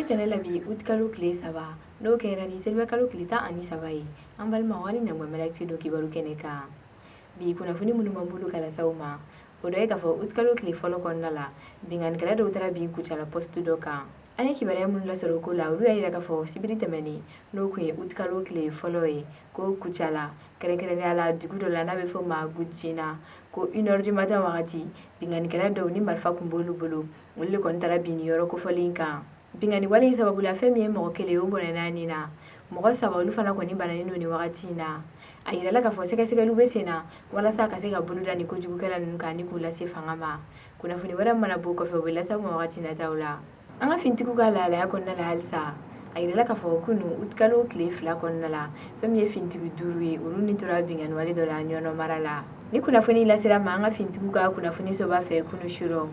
tɛnɛ la bi, utikalo tile 3, n'o kɛra ni selibakalo tile 13 ye. An balimaw, aw ni ɲanguma Actu dɔ kibaru kɛnɛ kan. Bi kunnafoni minnu b'an bolo ka lase aw ma, o dɔ ye k'a fɔ utikalo tile fɔlɔ kɔnɔna la, binkannikɛla dɔw taara bin Kucala poste dɔ kan. An ye kibaruya minnu lasɔrɔ o ko la, olu y'a yira k'a fɔ sibiri tɛmɛnen, n'o tun ye utikalo tile fɔlɔ ye, ko Kucala, kɛrɛnkɛrɛnnenya la dugu dɔ la n'a bɛ fɔ ma Gudjina, ko 1 heure du matin wagati, binkannikɛla dɔw ni marifa tun b'olu bolo, olu de kɔni taara bin nin yɔrɔ kofɔlen kan. Binkanni wale in sababu la, fɛn min ye mɔgɔ kelen ye, o bɔnɛna nin na. Mɔgɔ saba, olu fana kɔni bananen don nin wagati in na. A yirala k'a fɔ sɛgɛsɛgɛliw bɛ sen na walasa ka se ka bolo da nin kojugukɛla ninnu kan ni k'u lase fanga ma. Kunnafoni wɛrɛ mana bɔ kɔfɛ, u bɛ lase aw ma wagati nataw la. An ka finitigiw ka lahalaya kɔnɔna la halisa, a yirala k'a fɔ kunu utikalo tile 2 kɔnɔna la, fɛn min ye finitigi duuru ye, olu ni tora binkanni wale dɔ la Ɲɔnɔ mara la. Ni kunnafoni lasera ma an ka finitigiw ka kunnafoni soba fɛ kunu surɔ,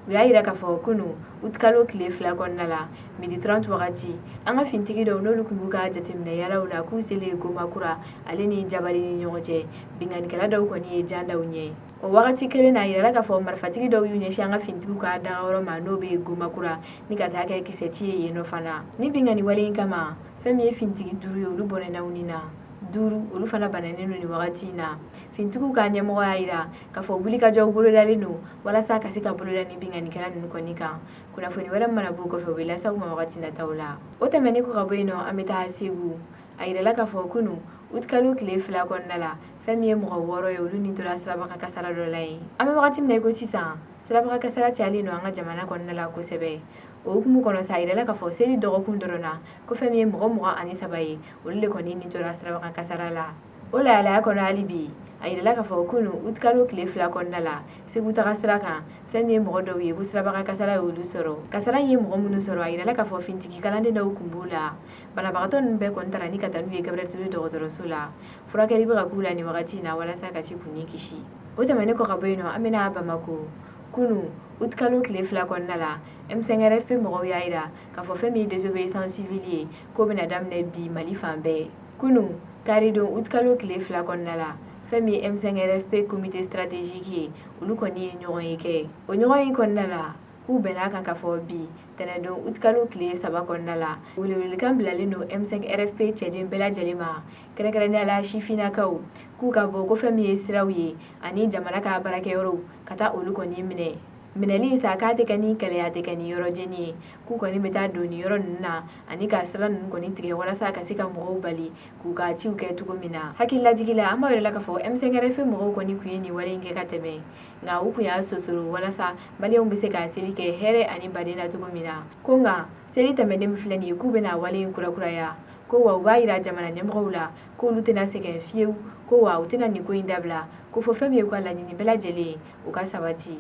u y'a yira k'a fɔ kunu utikalo tile 2 kɔnɔna la, midi 30 wagati, an ka finitigi dɔw n'olu tun b'u ka jateminɛ yalaw la, k'u selen Gomakura ale ni Jabali ni ɲɔgɔn cɛ, binkannikɛla dɔw kɔni ye jan da u ɲɛ. O wagati kelen na, a yirala k'a fɔ marifatigi dɔw y'u ɲɛsin an ka finitigiw ka dagayɔrɔ ma, n'o bɛ Gomakura, ni ka taa kɛ kisɛci ye yen nɔ fana. Ni binkanni wale in kama, fɛn min ye finitigi duuru ye, olu bɔnɛna u ni na. Duuru, olu fana bananen don nin wagati in na. Finitigiw ka ɲɛmɔgɔ y'a yira k'a fɔ wulikajɔw bolodalen don walasa ka se ka boloda ni binkannikɛla ninnu kɔni kan. Kunnafoni wɛrɛ mana bɔ kɔfɛ, u bɛ lase aw ma wagati nataw la. O tɛmɛnen kɔ ka bɔ yen nɔ, an bɛ taa Segu. A yirala k'a fɔ kunu utikalo tile 2 kɔnɔna la, fɛn min ye mɔgɔ wɔɔrɔ ye, olu ni tora sirabaga kasara dɔ la yen. An bɛ wagati min na i ko sisan, sirabaga kasara cayalen don an ka jamana kɔnɔna la kosɛbɛ. O hukumu kɔnɔ sa, a yirala k'a fɔ seli dɔgɔkun dɔrɔn na, ko fɛn min ye mɔgɔ 23 ye, olu de kɔni ni tora sirabaga kasara la. O lahalaya kɔnɔ hali bi, a yirala k'a fɔ kunu utikalo tile 2 kɔnɔna la, Segu taga sira kan, fɛn min ye mɔgɔ dɔw ye, ko sirabaga kasara ye olu sɔrɔ. Kasara in ye mɔgɔ minnu sɔrɔ, a yirala k'a fɔ fintigi kalanden dɔw tun b'u la. Banabagatɔ ninnu bɛɛ kɔni taara ni ka taa n'u ye Gabriel Touré dɔgɔtɔrɔso la. Furakɛli bɛ ka k'u la nin wagati in na walasa ka se k'u ni kisi. O tɛmɛnen kɔ ka bɔ yen nɔ, an bɛna Bamako. Kunu utikalo tile 2 kɔnɔna la, M5RFP mɔgɔw y'a yira k'a fɔ fɛn min ye désobéissance civile ye, k'o bɛna daminɛ bi Mali fan bɛɛ. Kunu karidon utikalo tile 2 kɔnɔna la, fɛn min ye M5RFP comité stratégique ye, olu kɔni ye ɲɔgɔn ye kɛ. O ɲɔgɔn ye kɔnɔna la, k'u bɛn'a kan k'a fɔ bi tɛnɛdon utikalo tile 3 kɔnɔna la, welewelekan bilalen don M5RFP cɛden bɛɛ lajɛlen ma, kɛrɛnkɛrɛnnenya la sifinnakaw, k'u ka bɔ ko fɛn min ye siraw ye ani jamana ka baarakɛyɔrɔw, ka taa olu kɔni minɛ. Minɛli in sa, k'a tɛ kɛ ni kɛlɛya, tɛ kɛ ni yɔrɔ jeni ye. K'u kɔni bɛ taa don nin yɔrɔ ninnu na ani ka sira ninnu kɔni tigɛ walasa ka se ka mɔgɔw bali k'u ka ciw kɛ cogo min na. Hakililajigi la, an b'a yɛrɛ la k'a fɔ M5RFP mɔgɔw kɔni tun ye nin wale in kɛ ka tɛmɛ, nka u tun y'a sosoro walasa maliyɛnw bɛ se ka seli kɛ hɛrɛ ani baden na cogo min na. Ko nka seli tɛmɛnen min filɛ nin ye, k'u bɛna wale in kurakuraya. Ko wa u b'a yira jamana ɲɛmɔgɔw la k'olu tɛna sɛgɛn fiyewu, ko wa u tɛna nin ko in dabila, ko fo fɛn min ye u ka laɲini bɛɛ lajɛlen ye, u ka sabati.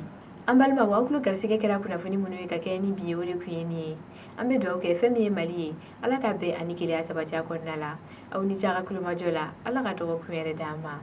An balimaw, aw tulo garisɛgɛ kɛra kunnafoni minnu ye ka kɛ ni bi ye, o de tun ye nin ye. An bɛ dugawu kɛ fɛn min ye Mali ye, Ala ka bɛn ani kelenya sabati a kɔnɔna la. Aw ni ce a ka kulomajɔ la. Ala ka dɔgɔkun yɛrɛ d'an ma.